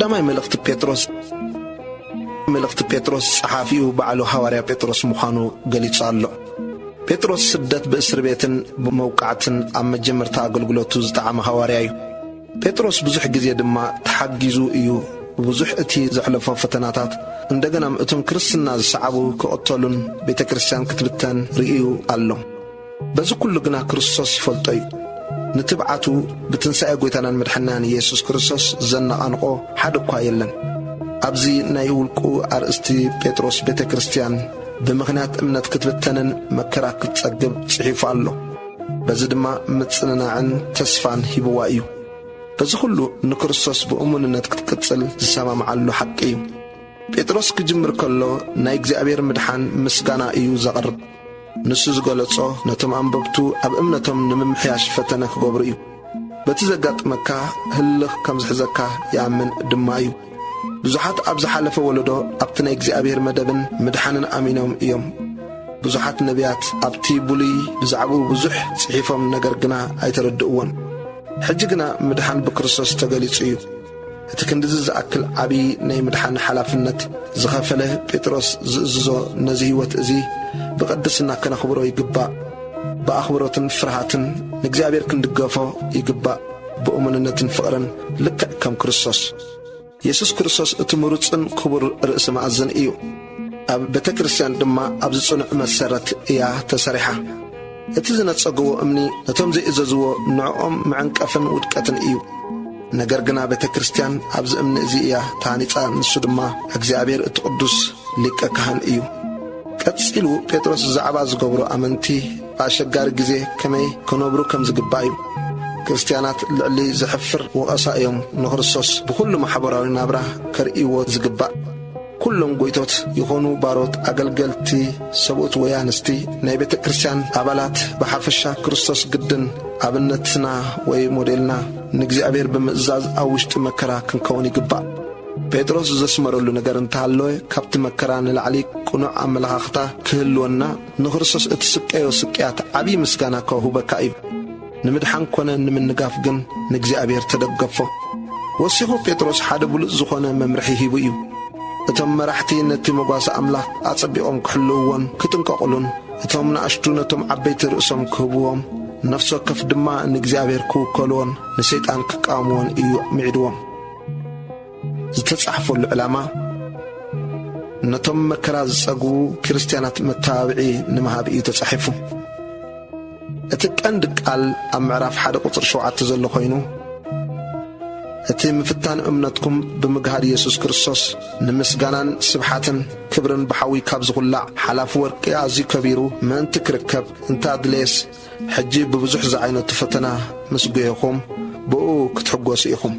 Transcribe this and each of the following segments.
ቀዳማይ መልእኽቲ ጴጥሮስ፣ መልእኽቲ ጴጥሮስ ጸሓፊኡ ባዕሉ ሃዋርያ ጴጥሮስ ምዃኑ ገሊጹ ኣሎ። ጴጥሮስ ስደት ብእስር ቤትን ብመውቃዕትን ኣብ መጀመርታ ኣገልግሎቱ ዝጠዓመ ሃዋርያ እዩ። ጴጥሮስ ብዙሕ ግዜ ድማ ተሓጊዙ እዩ። ብዙሕ እቲ ዘሕለፎ ፈተናታት፣ እንደገና እቶም ክርስትና ዝሰዓቡ ክቕተሉን ቤተ ክርስቲያን ክትብተን ርእዩ ኣሎ። በዚ ኩሉ ግና ክርስቶስ ይፈልጦ እዩ። ንትብዓቱ ብትንሳኤ ጐይታናን መድሓናን ኢየሱስ ክርስቶስ ዘነቓንቖ ሓደ እኳ የለን። ኣብዚ ናይ ውልቁ ኣርእስቲ ጴጥሮስ ቤተ ክርስቲያን ብምኽንያት እምነት ክትብተንን መከራ ክትጸግብ ጽሒፉ ኣሎ። በዚ ድማ ምጽንናዕን ተስፋን ሂብዋ እዩ። በዚ ኩሉ ንክርስቶስ ብእሙንነት ክትቅጽል ዝሰማምዓሉ ሓቂ እዩ። ጴጥሮስ ክጅምር ከሎ ናይ እግዚኣብሔር ምድሓን ምስጋና እዩ ዘቕርብ። ንሱ ዝገለጾ ነቶም ኣንበብቱ ኣብ እምነቶም ንምምሕያሽ ፈተነ ክገብሩ እዩ። በቲ ዘጋጥመካ ህልኽ ከም ዝሕዘካ ይኣምን ድማ እዩ። ብዙሓት ኣብ ዝሓለፈ ወለዶ ኣብቲ ናይ እግዚኣብሔር መደብን ምድሓንን ኣሚኖም እዮም። ብዙሓት ነቢያት ኣብቲ ብሉይ ብዛዕባኡ ብዙሕ ጽሒፎም፣ ነገር ግና ኣይተረድእዎን። ሕጂ ግና ምድሓን ብክርስቶስ ተገሊጹ እዩ። እቲ ክንድዚ ዝኣክል ዓቢ ናይ ምድሓን ሓላፍነት ዝኸፈለ ጴጥሮስ ዝእዝዞ ነዚ ህይወት እዚ ብቕድስና ከነኽብሮ ይግባእ። ብኣኽብሮትን ፍርሃትን ንእግዚኣብሔር ክንድገፎ ይግባእ። ብእሙንነትን ፍቕርን ልክዕ ከም ክርስቶስ። የሱስ ክርስቶስ እቲ ምሩጽን ክቡር ርእሲ መኣዝን እዩ። ኣብ ቤተ ክርስቲያን ድማ ኣብዚ ጽኑዕ መሰረት እያ ተሰሪሓ። እቲ ዝነጸግዎ እምኒ ነቶም ዘይእዘዝዎ ንዕኦም መዐንቀፍን ውድቀትን እዩ። ነገር ግና ቤተ ክርስቲያን ኣብዚ እምኒ እዚ እያ ተሃኒጻ፣ ንሱ ድማ እግዚኣብሔር እቲ ቅዱስ ሊቀ ካህን እዩ። ቀጺሉ ጴጥሮስ ብዛዕባ ዝገብሮ ኣመንቲ ብኣሸጋሪ ግዜ ከመይ ክነብሩ ከም ዝግባእ እዩ። ክርስትያናት ልዕሊ ዘሕፍር ወቐሳ እዮም ንክርስቶስ ብኹሉ ማሕበራዊ ናብራ ከርእይዎ ዝግባእ። ኩሎም ጎይቶት ይኾኑ ባሮት፣ ኣገልገልቲ፣ ሰብኡት ወይ ኣንስቲ፣ ናይ ቤተ ክርስቲያን ኣባላት ብሓፈሻ ክርስቶስ ግድን ኣብነትና ወይ ሞዴልና ንእግዚኣብሔር ብምእዛዝ ኣብ ውሽጢ መከራ ክንከውን ይግባእ። ጴጥሮስ ዘስመረሉ ነገር እንተሃለወ፣ ካብቲ መከራ ንላዕሊ ቅኑዕ ኣመለኻኽታ ክህልወና ንክርስቶስ እትስቀዮ ስቅያት ዓብዪ ምስጋና ከውህበካ እዩ። ንምድሓን ኮነ ንምንጋፍ ግን ንእግዚኣብሔር ተደገፎ። ወሲኹ ጴጥሮስ ሓደ ብሉጽ ዝኾነ መምርሒ ሂቡ እዩ። እቶም መራሕቲ ነቲ መጓሰ ኣምላኽ ኣጸቢቖም ክሕልውዎን ክጥንቀቑሉን፣ እቶም ንኣሽቱ ነቶም ዓበይቲ ርእሶም ክህብዎም፣ ነፍሲ ወከፍ ድማ ንእግዚኣብሔር ክውከልዎን ንሰይጣን ክቃወምዎን እዩ ምዒድዎም። ዝተጻሕፈሉ ዕላማ፣ ነቶም መከራ ዝጸግቡ ክርስትያናት መተባብዒ ንምሃብ እዩ ተጻሒፉ። እቲ ቀንዲ ቃል ኣብ ምዕራፍ ሓደ ቁጽሪ ሸውዓተ ዘሎ ኮይኑ፣ እቲ ምፍታን እምነትኩም ብምግሃድ የሱስ ክርስቶስ ንምስጋናን ስብሓትን ክብርን ብሓዊ ካብ ዝኹላዕ ሓላፊ ወርቂ ኣዝዩ ከቢሩ ምእንቲ ክርከብ፣ እንተ ኣድለየስ፣ ሕጂ ብብዙሕ ዝዓይነቱ ፈተና ምስ ጎየኹም፣ ብእኡ ክትሕጎሱ ኢኹም።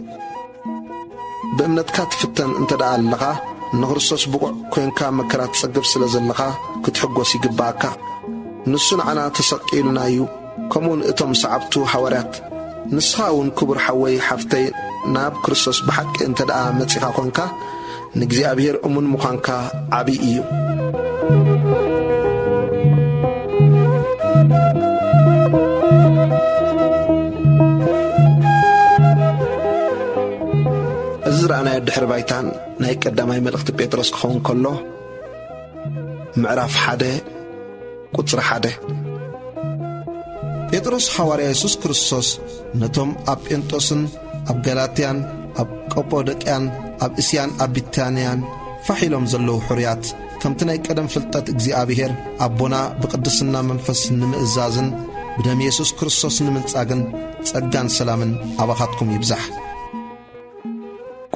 ብእምነትካ ትፍተን እንተ ደኣ ኣለኻ፣ ንክርስቶስ ብቑዕ ኮንካ መከራ ትጸግብ ስለ ዘለኻ፣ ክትሕጎስ ይግብኣካ። ንሱ ንዓና ተሰቂሉና እዩ፣ ከምኡ ንእቶም ሰዓብቱ ሃዋርያት። ንስኻ እውን ክቡር ሓወይ ሓፍተይ፣ ናብ ክርስቶስ ብሓቂ እንተ ደኣ መጺኻ ኾንካ፣ ንእግዚኣብሔር እሙን ምዃንካ ዓቢ እዩ። እዚ ዝረኣናዮ ድሕሪ ባይታን ናይ ቀዳማይ መልእኽቲ ጴጥሮስ ክኸውን ከሎ፣ ምዕራፍ ሓደ ቁጽሪ ሓደ። ጴጥሮስ ሓዋርያ የሱስ ክርስቶስ ነቶም ኣብ ጴንጦስን ኣብ ገላትያን ኣብ ቀጶዶቅያን ኣብ እስያን ኣብ ቢታንያን ፋሕ ኢሎም ዘለዉ ሕሩያት፣ ከምቲ ናይ ቀደም ፍልጠት እግዚኣብሔር ኣቦና ብቅድስና መንፈስ ንምእዛዝን ብደም የሱስ ክርስቶስ ንምንጻግን ጸጋን ሰላምን ኣባኻትኩም ይብዛሕ።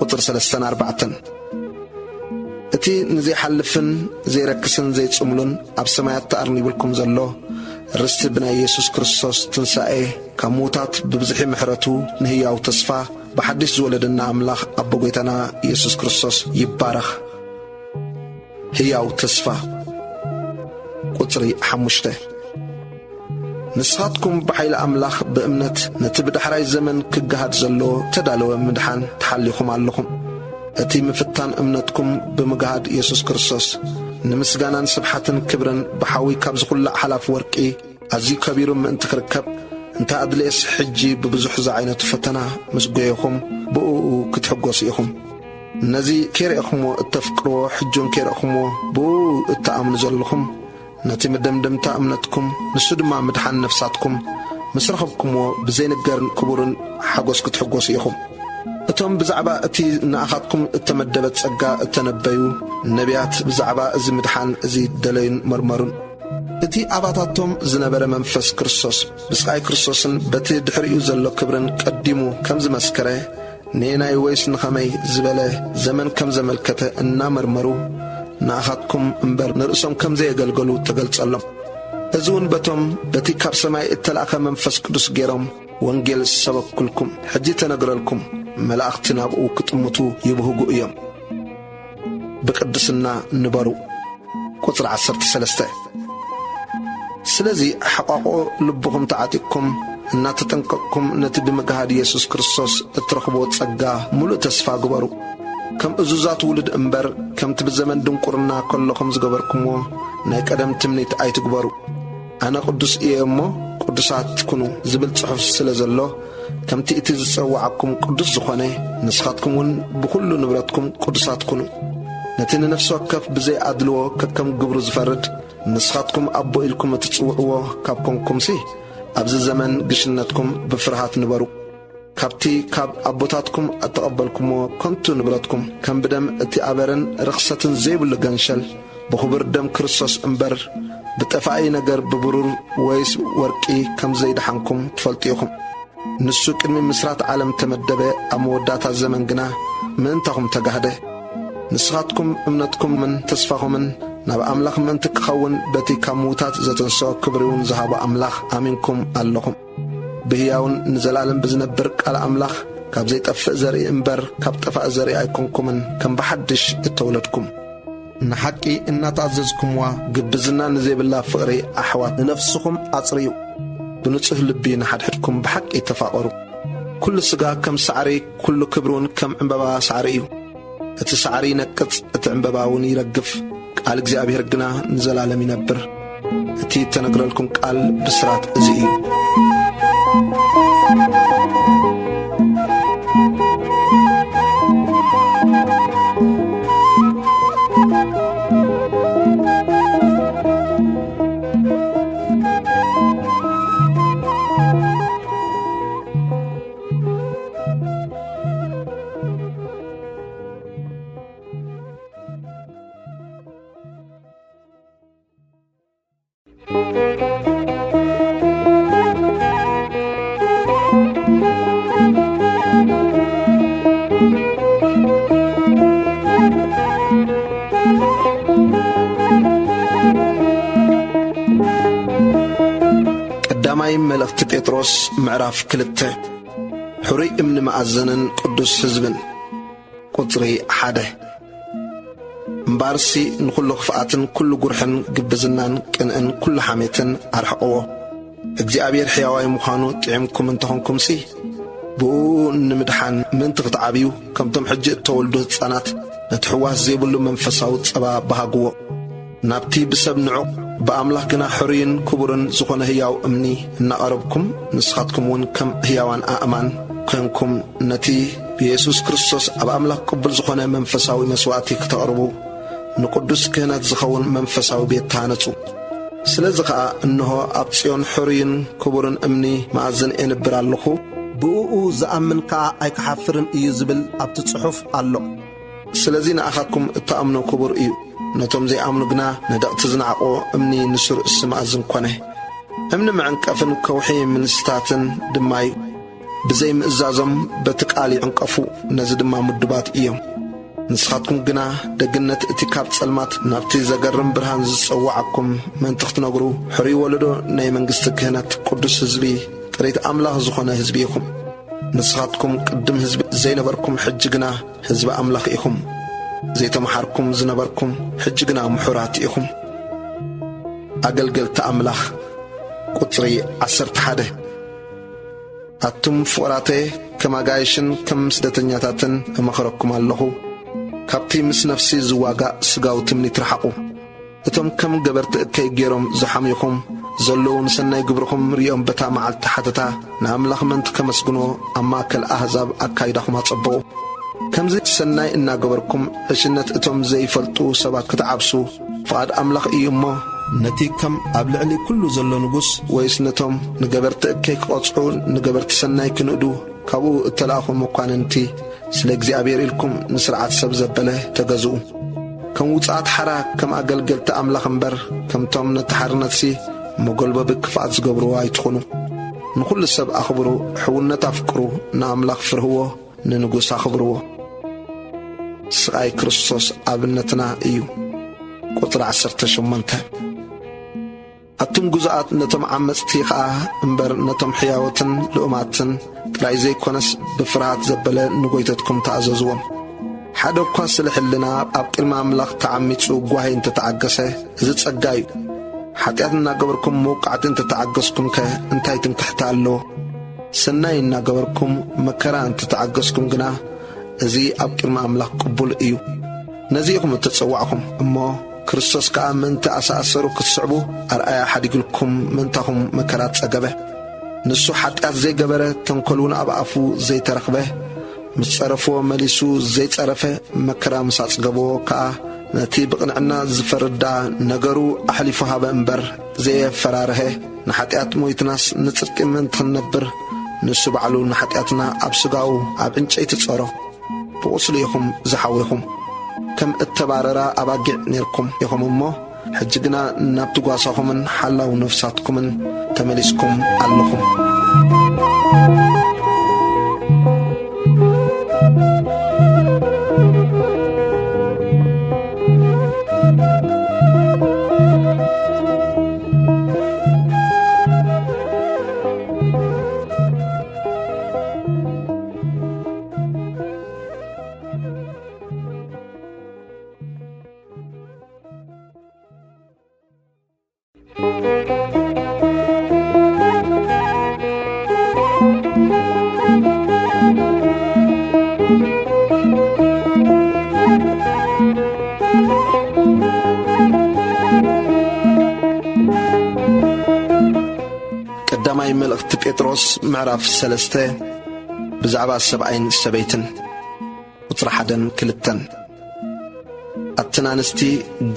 ቁጽሪ ሰለስተን ኣርባዕተን። እቲ ንዘይሓልፍን ዘይረክስን ዘይጽምሉን ኣብ ሰማያት ተኣርኒቡልኩም ዘሎ ርስቲ ብናይ የሱስ ክርስቶስ ትንሳኤ ካብ ምዉታት ብብዝሒ ምሕረቱ ንህያው ተስፋ ብሓድሽ ዝወለደና ኣምላኽ ኣቦ ጐይታና የሱስ ክርስቶስ ይባረኽ። ህያው ተስፋ። ቁጽሪ ሓሙሽተ። ንስኻትኩም ብሓይሊ ኣምላኽ ብእምነት ነቲ ብዳሕራይ ዘመን ክገሃድ ዘሎ ተዳለወ ምድሓን ተሓሊኹም ኣለኹም። እቲ ምፍታን እምነትኩም ብምግሃድ የሱስ ክርስቶስ ንምስጋናን ስብሓትን ክብርን ብሓዊ ካብ ዝኹላዕ ሓላፍ ወርቂ ኣዝዩ ከቢሩ ምእንቲ ክርከብ፣ እንተ ኣድልየስ ሕጂ ብብዙሕ ዝዓይነቱ ፈተና ምስ ጐየኹም ብእኡ ክትሕጐሱ ኢኹም። ነዚ ከይረእኹምዎ እተፍቅርዎ፣ ሕጂ እውን ከይረእኹምዎ ብኡ እትኣምኑ ዘለኹም፣ ነቲ መደምደምታ እምነትኩም፣ ንሱ ድማ ምድሓን ነፍሳትኩም፣ ምስ ረኸብኩምዎ ብዘይንገር ክቡርን ሓጎስ ክትሕጎሱ ኢኹም። እቶም ብዛዕባ እቲ ንኣኻትኩም እተመደበ ጸጋ እተነበዩ ነቢያት ብዛዕባ እዚ ምድሓን እዚ ደለዩን መርመሩን። እቲ ኣባታቶም ዝነበረ መንፈስ ክርስቶስ ብስቓይ ክርስቶስን በቲ ድሕሪኡ ዘሎ ክብርን ቀዲሙ ከም ዝመስከረ፣ ንየናይ ወይስ ንኸመይ ዝበለ ዘመን ከም ዘመልከተ እናመርመሩ፣ ንኣኻትኩም እምበር ንርእሶም ከም ዘየገልገሉ ተገልጸሎም። እዚ እውን በቶም በቲ ካብ ሰማይ እተላእከ መንፈስ ቅዱስ ገይሮም ወንጌል ዝሰበኩልኩም፣ ሕጂ ተነግረልኩም፣ መላእኽቲ ናብኡ ክጥምቱ ይብህጉ እዮም። ብቅድስና ንበሩ። ቁጽሪ ዓሰርተ ሰለስተ። ስለዚ ሓቋቑ ልብኹም ተዓጢቕኩም እናተጠንቀቕኩም ነቲ ብምግሃድ የሱስ ክርስቶስ እትረኽብዎ ጸጋ ምሉእ ተስፋ ግበሩ። ከም እዙዛት ውሉድ እምበር ከምቲ ብዘመን ድንቁርና ከለኹም ዝገበርኩምዎ ናይ ቀደም ትምኒት ኣይትግበሩ። ኣነ ቅዱስ እየ እሞ ቅዱሳት ኩኑ ዝብል ጽሑፍ ስለ ዘሎ፣ ከምቲ እቲ ዝጸውዓኩም ቅዱስ ዝኾነ፣ ንስኻትኩም እውን ብኹሉ ንብረትኩም ቅዱሳት ኩኑ። ነቲ ንነፍሲ ወከፍ ብዘይ ኣድልዎ ከከም ግብሩ ዝፈርድ፣ ንስኻትኩም ኣቦ ኢልኩም እትጽውዕዎ ካብ ኮንኩምሲ፣ ኣብዚ ዘመን ግሽነትኩም ብፍርሃት ንበሩ። ካብቲ ካብ ኣቦታትኩም እተቐበልኩምዎ ከንቱ ንብረትኩም፣ ከም ብደም እቲ ኣበርን ርኽሰትን ዘይብሉ ገንሸል፣ ብኽቡር ደም ክርስቶስ እምበር፣ ብጠፋኢ ነገር ብብሩር ወይስ ወርቂ ከም ዘይደሓንኩም ትፈልጡ ኢኹም። ንሱ ቅድሚ ምስራት ዓለም ተመደበ፣ ኣብ መወዳእታ ዘመን ግና ምእንታኹም ተጋህደ። ንስኻትኩም እምነትኩምን ተስፋኹምን ናብ ኣምላኽ ምእንቲ ክኸውን፣ በቲ ካብ ምዉታት ዘተንስኦ ክብሪ እውን ዝሃቦ ኣምላኽ ኣሚንኩም ኣለኹም። ብህያውን ንዘለኣለም ብዝነብር ቃል ኣምላኽ፣ ካብ ዘይጠፍእ ዘርኢ እምበር፣ ካብ ጠፋኢ ዘርኢ ኣይኮንኩምን፣ ከም ብሓድሽ እተወለድኩም። ንሓቂ እናተኣዘዝኩምዋ፣ ግብዝና ንዘይብላ ፍቕሪ ኣሕዋት ንነፍስኹም ኣጽርዩ። ብንጹህ ልቢ ንሓድሕድኩም ብሓቂ ተፋቐሩ። ኩሉ ስጋ ከም ሳዕሪ፣ ኩሉ ክብሪ እውን ከም ዕምባባ ሳዕሪ እዩ። እቲ ሳዕሪ ይነቅጽ፣ እቲ ዕምባባ እውን ይረግፍ፣ ቃል እግዚኣብሔር ግና ንዘላለም ይነብር። እቲ እተነግረልኩም ቃል ብስራት እዚ እዩ። ቀዳማይ መልእኽቲ ጴጥሮስ ምዕራፍ ክልተ። ሕሩይ እምኒ መኣዝንን ቅዱስ ህዝብን። ቁጽሪ ሓደ። እምበኣርሲ ንኹሉ ክፍኣትን ኩሉ ጉርሕን ግብዝናን ቅንእን ኩሉ ሓሜትን ኣርሕቕዎ። እግዚኣብሔር ሕያዋይ ምዃኑ ጥዒምኩም እንተኾንኩምሲ፣ ብእኡ ንምድሓን ምእንቲ ክትዓብዩ፣ ከምቶም ሕጂ እተወልዱ ህጻናት ነቲ ሕዋስ ዘይብሉ መንፈሳዊ ጸባ በሃግዎ። ናብቲ ብሰብ ንዑቕ ብኣምላኽ ግና ሕሩይን ክቡርን ዝኾነ ህያው እምኒ እናቐረብኩም፣ ንስኻትኩም እውን ከም ህያዋን ኣእማን ኮንኩም፣ ነቲ ብየሱስ ክርስቶስ ኣብ ኣምላኽ ቅቡል ዝኾነ መንፈሳዊ መስዋእቲ ክተቕርቡ፣ ንቅዱስ ክህነት ዝኸውን መንፈሳዊ ቤት ተሃነጹ። ስለዚ ኸኣ እንሆ ኣብ ጽዮን ሕሩይን ክቡርን እምኒ መኣዝን ኤንብር ኣለኹ፣ ብእኡ ዝኣምን ከኣ ኣይክሓፍርን እዩ ዝብል ኣብቲ ጽሑፍ ኣሎ። ስለዚ ንኣኻትኩም እትኣምኑ ክቡር እዩ። ነቶም ዘይኣምኑ ግና ንደቕቲ ዝነዓቑ እምኒ ንሱ ርእሲ መኣዝን ኮነ። እምኒ መዐንቀፍን ከውሒ ምንስታትን ድማ እዩ። ብዘይ ምእዛዞም በቲ ቃል ይዕንቀፉ፣ ነዚ ድማ ምዱባት እዮም። ንስኻትኩም ግና ደግነት እቲ ካብ ጸልማት ናብቲ ዘገርም ብርሃን ዝጸዋዓኩም ምእንቲ ክትነግሩ፣ ሕሩይ ወለዶ ናይ መንግስቲ ክህነት፣ ቅዱስ ህዝቢ፣ ጥሪት ኣምላኽ ዝኾነ ህዝቢ ኢኹም። ንስኻትኩም ቅድም ህዝቢ ዘይነበርኩም፣ ሕጂ ግና ህዝቢ ኣምላኽ ኢኹም። ዘይተመሓርኩም ዝነበርኩም፣ ሕጂ ግና ምሑራት ኢኹም። ኣገልገልቲ ኣምላኽ። ቁጽሪ ዓሰርተ ሓደ። ኣቱም ፍቑራተየ፣ ከም ኣጋይሽን ከም ስደተኛታትን እመኽረኩም ኣለኹ። ካብቲ ምስ ነፍሲ ዝዋጋእ ስጋዊ ትምኒት ርሓቑ። እቶም ከም ገበርቲ እከይ ገይሮም ዝሓምዩኹም ዘለዉ፣ ንሰናይ ግብርኹም ሪኦም በታ መዓልቲ ሓተታ ንኣምላኽ ምእንቲ ከመስግኖ ኣብ ማእከል ኣህዛብ ኣካይዳኹም ኣጸብቑ። ከም እዚ ሰናይ እናገበርኩም ዕሽነት እቶም ዘይፈልጡ ሰባት ክትዓብሱ ፍቓድ ኣምላኽ እዩ እሞ፣ ነቲ ከም ኣብ ልዕሊ ኩሉ ዘሎ ንጉስ፣ ወይስ ነቶም ንገበርቲ እከይ ክቐጽዑ፣ ንገበርቲ ሰናይ ክንእዱ፣ ካብኡ እተላእኹ መኳንንቲ፣ ስለ እግዚኣብሔር ኢልኩም ንስርዓት ሰብ ዘበለ ተገዝኡ። ከም ውጽኣት ሓራ፣ ከም ኣገልገልቲ ኣምላኽ እምበር፣ ከምቶም ነቲ ሓርነትሲ መጎልበቢ ክፍኣት ዝገብርዎ ኣይትኹኑ። ንኹሉ ሰብ ኣኽብሩ፣ ሕውነት ኣፍቅሩ፣ ንኣምላኽ ፍርህዎ፣ ንንጉስ ኣኽብርዎ። ስቓይ ክርስቶስ ኣብነትና እዩ። ቁጽሪ ዓሰርተ ሸሞንተ። ኣቱም ግዙኣት፣ ነቶም ዓመጽቲ ኸኣ እምበር፣ ነቶም ሕያዎትን ልኡማትን ጥራይ ዘይኮነስ፣ ብፍርሃት ዘበለ ንጎይተትኩም ተኣዘዝዎም። ሓደ እኳ ስለ ሕልና ኣብ ቅድሚ ኣምላኽ ተዓሚጹ ጓሂ እንተ ተዓገሰ፣ እዚ ጸጋ እዩ። ሓጢኣት እናገበርኩም መውቃዕቲ እንተ ተዓገስኩምከ እንታይ ትምክሕቲ ኣለዎ? ሰናይ እናገበርኩም መከራ እንተ ተዓገስኩም ግና፣ እዚ ኣብ ቅድሚ ኣምላኽ ቅቡል እዩ። ነዚ ኢኹም እተጸዋዕኹም እሞ፣ ክርስቶስ ከኣ ምእንቲ ኣሳእሰሩ ክትስዕቡ ኣርኣያ ሓዲጉልኩም ምእንታኹም መከራ ጸገበ። ንሱ ሓጢኣት ዘይገበረ፣ ተንኮል እውን ኣብ ኣፉ ዘይተረኽበ፣ ምስ ጸረፍዎ መሊሱ ዘይጸረፈ፣ መከራ ምስ ኣጽገቦ ከኣ፣ ነቲ ብቕንዕና ዝፈርድ ደኣ ነገሩ ኣሕሊፉ ሃበ እምበር፣ ዘየፈራርሀ። ንሓጢኣት ሞይትናስ ንጽድቂ ምእንቲ ክንነብር፣ ንሱ ባዕሉ ንሓጢኣትና ኣብ ስጋኡ ኣብ ዕንጨይቲ ጸሮ። ብቑስሉ ኢኹም ዝሓዌኹም። ከም እተባረራ ኣባጊዕ ኔርኩም ኢኹም እሞ፣ ሕጂ ግና ናብቲ ጓሳኹምን ሓላው ነፍሳትኩምን ተመሊስኩም ኣለኹም። ቀዳማይ መልእኽቲ ጴጥሮስ ምዕራፍ ሰለስተ፣ ብዛዕባ ሰብኣይን ሰበይትን። ቁጽሪ ሓደን ክልተን። ኣትን ኣንስቲ፣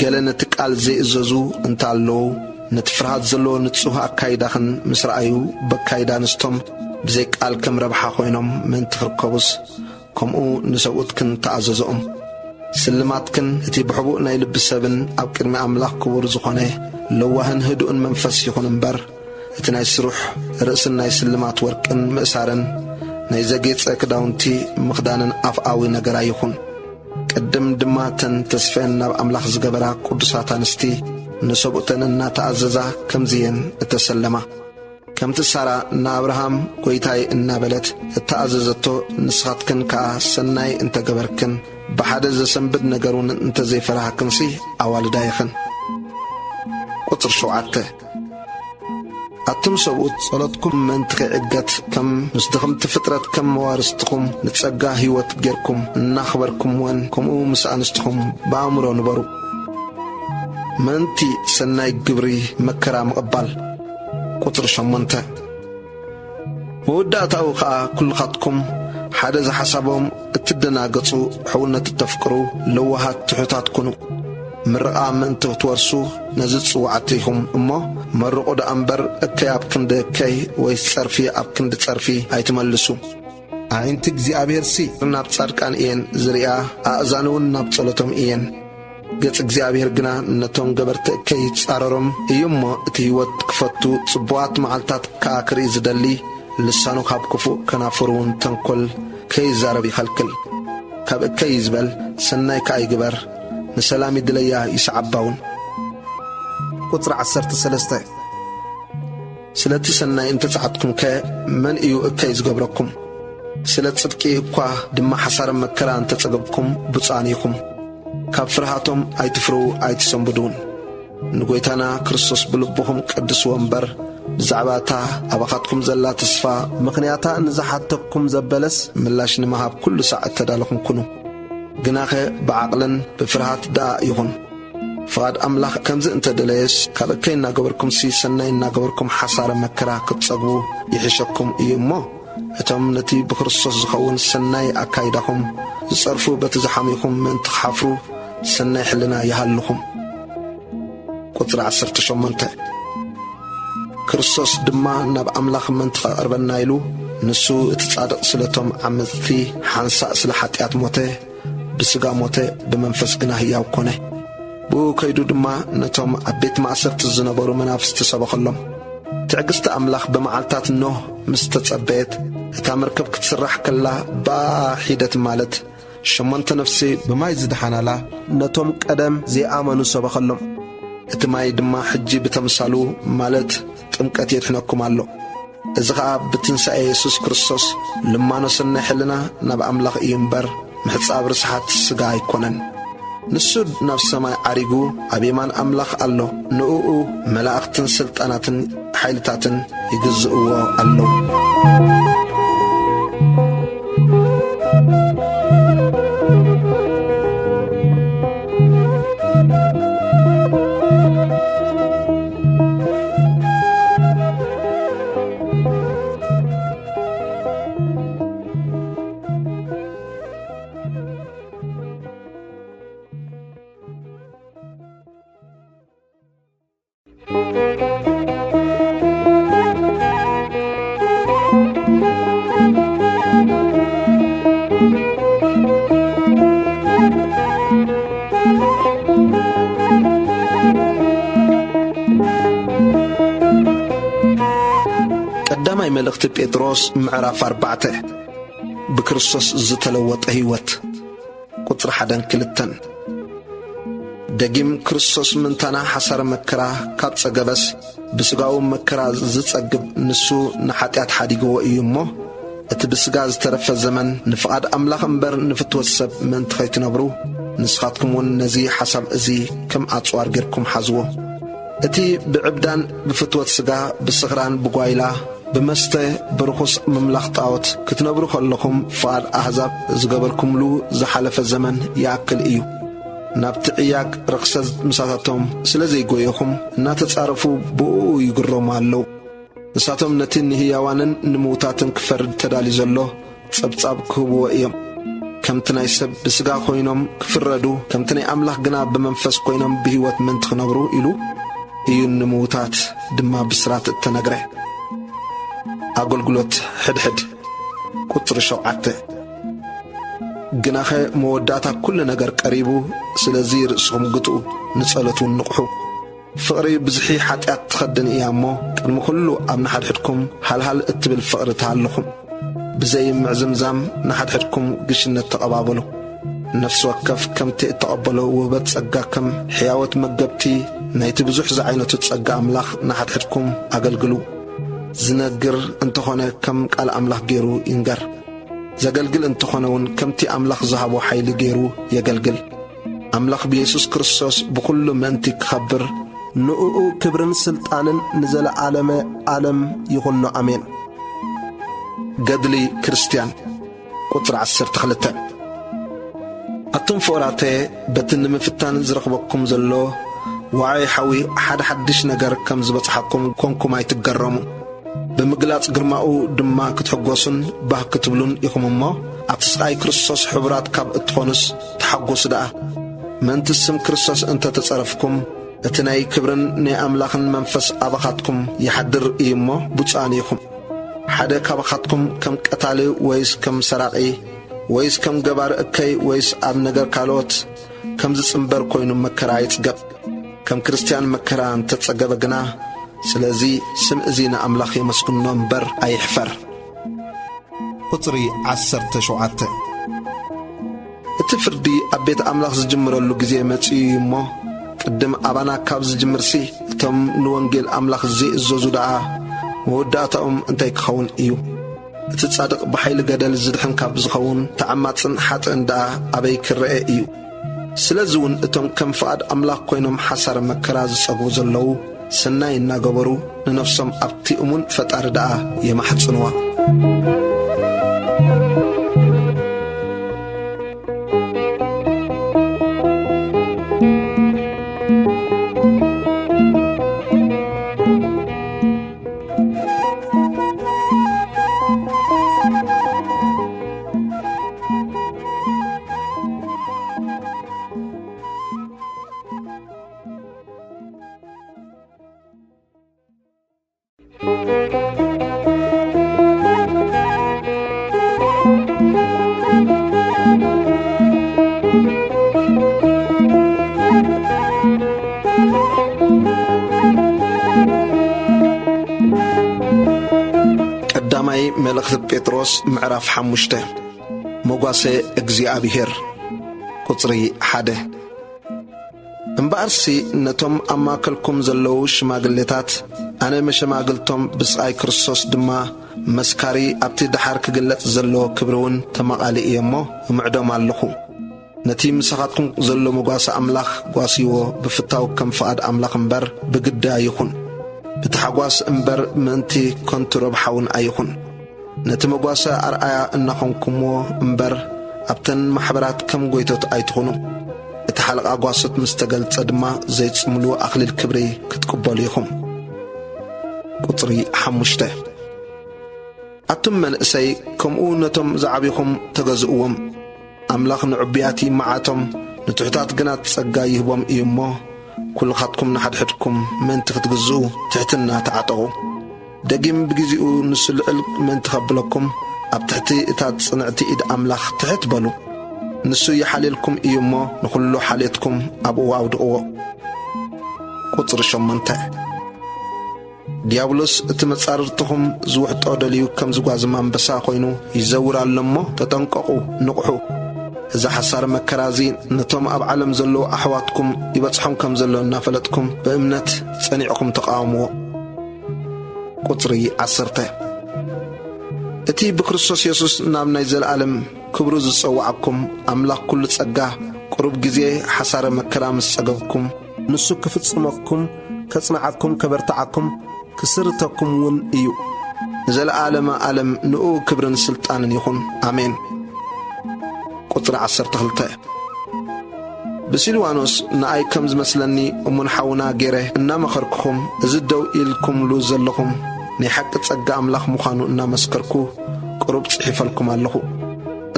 ገለ ነቲ ቃል ዘይእዘዙ እንተ ኣለዉ፣ ነቲ ፍርሃት ዘለዎ ንጹህ ኣካይዳኽን ምስ ረኣዩ፣ በካይዳ ኣንስቶም ብዘይ ቃል ከም ረብሓ ኮይኖም ምእንቲ ክርከቡስ፣ ከምኡ ንሰብኡትክን ተኣዘዝኦም። ስልማትክን እቲ ብሕቡእ ናይ ልቢ ሰብን ኣብ ቅድሚ ኣምላኽ ክቡር ዝኾነ ለዋህን ህዱእን መንፈስ ይኹን እምበር፣ እቲ ናይ ስሩሕ ርእስን ናይ ስልማት ወርቅን ምእሳርን ናይ ዘጌጸ ክዳውንቲ ምኽዳንን ኣፍኣዊ ነገር ኣይኹን። ቅድም ድማ እተን ተስፈአን ናብ ኣምላኽ ዝገበራ ቅዱሳት ኣንስቲ ንሰብኡተን እናተኣዘዛ ከምዚ እየን እተሰለማ። ከምቲ ሳራ ንኣብርሃም "ጐይታይ" እናበለት እተኣዘዘቶ፣ ንስኻትክን ከኣ ሰናይ እንተ ገበርክን፣ ብሓደ ዘሰንብድ ነገር እውን እንተ ዘይፈራህክንሲ ኣዋልዳ ኢኽን። ቁጽሪ ሸውዓተ። ኣቱም ሰብኡት፣ ጸሎትኩም ምእንቲ ከይዕገት፣ ከም ምስ ድኽምቲ ፍጥረት ከም መዋርስትኹም ንጸጋ ህይወት ጌርኩም እናኽበርኩምወን፣ ከምኡ ምስ ኣንስትኹም ብኣእምሮ ንበሩ። ምእንቲ ሰናይ ግብሪ መከራ ምቕባል። ቁጽሪ ሸሞንተ። መወዳእታኡ ኸኣ፣ ኩልኻትኩም ሓደ ዝሓሳቦም እትደናገጹ፣ ሕውነት እተፍቅሩ፣ ለዋሃት ትሑታት ኩኑ። ምርቓ ምእንቲ ክትወርሱ ነዚ ዝጽውዓት ኢኹም እሞ፣ መርቑ ደኣ እምበር፣ እከይ ኣብ ክንዲ እከይ ወይስ ጸርፊ ኣብ ክንዲ ጸርፊ ኣይትመልሱ። ኣዒንቲ እግዚኣብሔርሲ ናብ ጻድቃን እየን ዝርእያ፣ ኣእዛኑ እውን ናብ ጸሎቶም እየን። ገጽ እግዚኣብሔር ግና ነቶም ገበርቲ እከይ ይጻረሮም እዩ እሞ፣ እቲ ህይወት ክፈቱ፣ ጽቡቓት መዓልታት ከኣ ክርኢ ዝደሊ፣ ልሳኑ ካብ ክፉእ ከናፍሩ እውን ተንኮል ከይዛረብ ይኸልክል። ካብ እከይ ይዝበል፣ ሰናይ ከኣ ይግበር፣ ንሰላም ይድለያ ይስዓባ እውን። ቁጽሪ ዓሰርተ ሰለስተ። ስለቲ ሰናይ እንተ ጸዓትኩምከ መን እዩ እከይ ዝገብረኩም? ስለ ጽድቂ እኳ ድማ ሓሳረ መከራ እንተ ጸገብኩም ብፁዓን ኢኹም። ካብ ፍርሃቶም ኣይትፍርሁ ኣይትሰንብዱ እውን። ንጐይታና ክርስቶስ ብልብኹም ቀድስዎ እምበር፣ ብዛዕባ እታ ኣባኻትኩም ዘላ ተስፋ ምኽንያታ ንዝሓተኩም ዘበለስ ምላሽ ንምሃብ ኩሉ ሳዕ እተዳለኹም ኩኑ። ግናኸ ብዓቕልን ብፍርሃት ደኣ ይኹን። ፍቓድ ኣምላኽ ከምዚ እንተ ደለየስ፣ ካብ እከይ እናገበርኩምሲ ሰናይ እናገበርኩም ሓሳረ መከራ ክትጸግቡ ይሕሸኩም እዩ እሞ፣ እቶም ነቲ ብክርስቶስ ዝኸውን ሰናይ ኣካይዳኹም ዝጸርፉ፣ በቲ ዝሓመይኹም ምእንቲ ክሓፍሩ ሰናይ ሕልና ይሃልኹም። ቁጽሪ ዓሰርተ ሸሞንተ። ክርስቶስ ድማ ናብ ኣምላኽ ምእንቲ ኸቕርበና ኢሉ፣ ንሱ እቲ ጻድቕ ስለቶም ዓመጽቲ፣ ሓንሳእ ስለ ሓጢኣት ሞተ፣ ብስጋ ሞተ፣ ብመንፈስ ግና ህያው ኮነ። ብኡ ከይዱ ድማ ነቶም ኣብ ቤት ማእሰርቲ ዝነበሩ መናፍስቲ ሰበኸሎም። ትዕግስቲ ኣምላኽ ብመዓልታት ኖህ ምስ ተጸበየት፣ እታ መርከብ ክትስራሕ ከላ፣ ብኣ ሒደት ማለት ሸሞንተ ነፍሲ ብማይ ዝደሓናላ ነቶም ቀደም ዘይኣመኑ ሰበኸሎም። እቲ ማይ ድማ ሕጂ ብተምሳሉ ማለት ጥምቀት የድሕነኩም ኣሎ። እዚ ኸኣ ብትንሳኤ የሱስ ክርስቶስ ልማኖ ሰናይ ሕልና ናብ ኣምላኽ እዩ እምበር፣ ምሕጻብ ርስሓት ስጋ ኣይኮነን። ንሱ ናብ ሰማይ ዓሪጉ ኣብ የማን ኣምላኽ ኣሎ። ንእኡ መላእኽትን ስልጣናትን ሓይልታትን ይግዝእዎ ኣለዉ። ቀዳማይ መልእኽቲ ጴጥሮስ ምዕራፍ ኣርባዕተ። ብክርስቶስ ዝተለወጠ ህይወት። ቁጽሪ ሓደን ክልተን። ደጊም ክርስቶስ ምእንታና ሓሳረ መከራ ካብ ጸገበስ፣ ብስጋኡ መከራ ዝጸግብ ንሱ ንሓጢኣት ሓዲግዎ እዩ እሞ፣ እቲ ብስጋ ዝተረፈ ዘመን ንፍቓድ ኣምላኽ እምበር ንፍትወት ሰብ ምእንቲ ኸይትነብሩ፣ ንስኻትኩም እውን ነዚ ሓሳብ እዚ ከም ኣጽዋር ጌርኩም ሓዝዎ። እቲ ብዕብዳን ብፍትወት ስጋ፣ ብስኽራን ብጓይላ፣ ብመስተ፣ ብርኹስ ምምላኽ ጣዖት ክትነብሩ ከለኹም፣ ፍቓድ ኣህዛብ ዝገበርኩምሉ ዝሓለፈ ዘመን ይኣክል እዩ። ናብቲ ዕያግ ርኽሰት ምሳታቶም ስለ ዘይጎየኹም፣ እናተጻረፉ ብእኡ ይግረሙ ኣለዉ። ንሳቶም ነቲ ንህያዋንን ንምዉታትን ክፈርድ ተዳልዩ ዘሎ ጸብጻብ ክህብዎ እዮም። ከምቲ ናይ ሰብ ብስጋ ኮይኖም ክፍረዱ፣ ከምቲ ናይ ኣምላኽ ግና ብመንፈስ ኮይኖም ብህይወት ምእንቲ ክነብሩ ኢሉ እዩ ንምዉታት ድማ ብስራት እተነግረ። ኣገልግሎት ሕድሕድ። ቁጽሪ ሸውዓተ። ግናኸ መወዳእታ ኩሉ ነገር ቀሪቡ፣ ስለዚ ርእስኹም ግትኡ፣ ንጸሎት እውን ንቕሑ። ፍቕሪ ብዝሒ ሓጢኣት ትኸድን እያ እሞ፣ ቅድሚ ኩሉ ኣብ ንሓድሕድኩም ሃልሃል እትብል ፍቕሪ ትሃልኹም። ብዘይ ምዕዝምዛም ንሓድሕድኩም ግሽነት ተቐባበሉ። ነፍሲ ወከፍ ከምቲ እተቐበሎ ውህበት ጸጋ ከም ሕያወት መገብቲ ናይቲ ብዙሕ ዝዓይነቱ ጸጋ ኣምላኽ ንሓድሕድኩም ኣገልግሉ። ዝነግር እንተኾነ ከም ቃል ኣምላኽ ገይሩ ይንገር። ዘገልግል እንተኾነ እውን ከምቲ ኣምላኽ ዝሃቦ ሓይሊ ገይሩ የገልግል። ኣምላኽ ብየሱስ ክርስቶስ ብኹሉ ምእንቲ ክኸብር፣ ንእኡ ክብርን ስልጣንን ንዘለዓለመ ዓለም ይኹኖ። ኣሜን። ገድሊ ክርስትያን። ቁጽሪ ዓሰርተ ክልተ። ኣቱም ፍቑራተ፣ በቲ ንምፍታን ዝረኽበኩም ዘሎ ዋዒ ሓዊ ሓደ ሓድሽ ነገር ከም ዝበጽሓኩም ኮንኩም ኣይትገረሙ። ብምግላጽ ግርማኡ ድማ ክትሕጎሱን ባህ ክትብሉን ኢኹም እሞ፣ ኣብቲ ስቓይ ክርስቶስ ሕቡራት ካብ እትኾኑስ ተሓጎሱ ደኣ። ምእንቲ ስም ክርስቶስ እንተ ተጸረፍኩም፣ እቲ ናይ ክብርን ናይ ኣምላኽን መንፈስ ኣባኻትኩም ይሓድር እዩ እሞ፣ ብፁዓን ኢኹም። ሓደ ካባኻትኩም ከም ቀታሊ ወይስ ከም ሰራቒ ወይስ ከም ገባር እከይ ወይስ ኣብ ነገር ካልኦት ከም ዝጽንበር ኮይኑ መከራ ይጽገብ። ከም ክርስትያን መከራ እንተጸገበ ግና፣ ስለዚ ስም እዚ ንኣምላኽ የመስግኖ እምበር ኣይሕፈር። ቁጽሪ ዓሰርተ ሸውዓተ። እቲ ፍርዲ ኣብ ቤት ኣምላኽ ዝጅምረሉ ግዜ መጺኡ እዩ እሞ፣ ቅድም ኣባና ካብ ዝጅምርሲ፣ እቶም ንወንጌል ኣምላኽ ዘይእዘዙ ደኣ መወዳእታኦም እንታይ ክኸውን እዩ? እቲ ጻድቕ ብሓይሊ ገደል ዝድሕን ካብ ዝኸውን፣ ተዓማጽን ሓጥእን ደኣ ኣበይ ክረአ እዩ? ስለዚ እውን እቶም ከም ፍቓድ ኣምላኽ ኮይኖም ሓሳረ መከራ ዝጸግቡ ዘለዉ፣ ሰናይ እናገበሩ ንነፍሶም ኣብቲ እሙን ፈጣሪ ደኣ የማሕጽንዋ። ጢሞቴዎስ ምዕራፍ ሓሙሽተ። መጓሰ እግዚኣብሔር። ቁጽሪ ሓደ። እምበኣርሲ ነቶም ኣብ ማእከልኩም ዘለዉ ሽማግሌታት፣ ኣነ መሸማግልቶም ብስቓይ ክርስቶስ ድማ መስካሪ ኣብቲ ደሓር ክግለጽ ዘሎ ክብሪ እውን ተማቓሊ እየ እሞ እምዕዶም ኣለኹ። ነቲ ምሳኻትኩም ዘሎ መጓሰ ኣምላኽ ጓስይዎ፣ ብፍታው ከም ፍቓድ ኣምላኽ እምበር ብግዲ ኣይኹን፣ ብታሕጓስ እምበር ምእንቲ ከንቱ ረብሓ እውን ኣይኹን። ነቲ መጓሰ ኣርኣያ እናኾንኩምዎ እምበር ኣብተን ማሕበራት ከም ጎይቶት ኣይትኹኑ። እቲ ሓለቓ ጓሶት ምስ ተገልጸ ድማ ዘይጽምልዎ ኣኽሊል ክብሪ ክትቅበሉ ኢኹም። ቁጽሪ ሓሙሽተ። ኣቱም መንእሰይ፣ ከምኡ ነቶም ዝዓቢኹም ተገዝእዎም። ኣምላኽ ንዕቡያት ይመዓቶም፣ ንትሑታት ግና ጸጋ ይህቦም እዩ እሞ፣ ኩልኻትኩም ንሓድሕድኩም ምእንቲ ክትግዝኡ ትሕትና ተዓጠቑ። ደጊም ብግዜኡ ንሱ ልዕል ምእንቲ ከብለኩም፣ ኣብ ትሕቲ እታ ጽንዕቲ ኢድ ኣምላኽ ትሕት በሉ። ንሱ ይሓልየልኩም እዩ እሞ፣ ንኹሉ ሓልዮትኩም ኣብኡ ኣውድቕዎ። ቁጽሪ ሸሞንተ። ዲያብሎስ እቲ መጻርርትኹም ዝውሕጦ ደልዩ ከም ዝጓዝም ኣንበሳ ኾይኑ ይዘውር ኣሎ እሞ ተጠንቀቑ፣ ንቕሑ። እዚ ሓሳር መከራ እዚ ነቶም ኣብ ዓለም ዘለዉ ኣሕዋትኩም ይበጽሖም ከም ዘሎ እናፈለጥኩም ብእምነት ጸኒዕኩም ተቓወምዎ። ቁጽሪ ዓሰርተ። እቲ ብክርስቶስ የሱስ ናብ ናይ ዘለኣለም ክብሩ ዝጸውዓኩም ኣምላኽ ኩሉ ጸጋ ቁሩብ ግዜ ሓሳረ መከራ ምስ ጸገብኩም ንሱ ክፍጽመኩም፣ ከጽንዓኩም፣ ከበርትዓኩም፣ ክስርተኩም እውን እዩ። ንዘለኣለመ ኣለም ንኡ ክብርን ስልጣንን ይኹን። ኣሜን። ቁጽሪ ዓሰርተ ክልተ። ብሲልዋኖስ ንኣይ ከም ዝመስለኒ እሙን ሓውና ገይረ እናመኸርኩኹም፣ እዚ ደው ኢልኩምሉ ዘለኹም ናይ ሓቂ ጸጋ ኣምላኽ ምዃኑ እናመስከርኩ፣ ቁሩብ ጽሒፈልኩም ኣለኹ።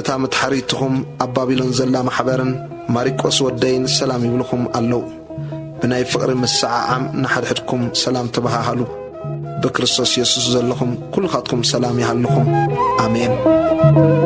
እታ ምትሓሪትኹም ኣብ ባቢሎን ዘላ ማሕበርን ማሪቆስ ወደይን ሰላም ይብልኹም ኣለዉ። ብናይ ፍቕሪ ምስዓዓም ንሓድሕድኩም ሰላም ተበሃሃሉ። ብክርስቶስ የሱስ ዘለኹም ኩልኻትኩም ሰላም ይሃልኹም። ኣሜን።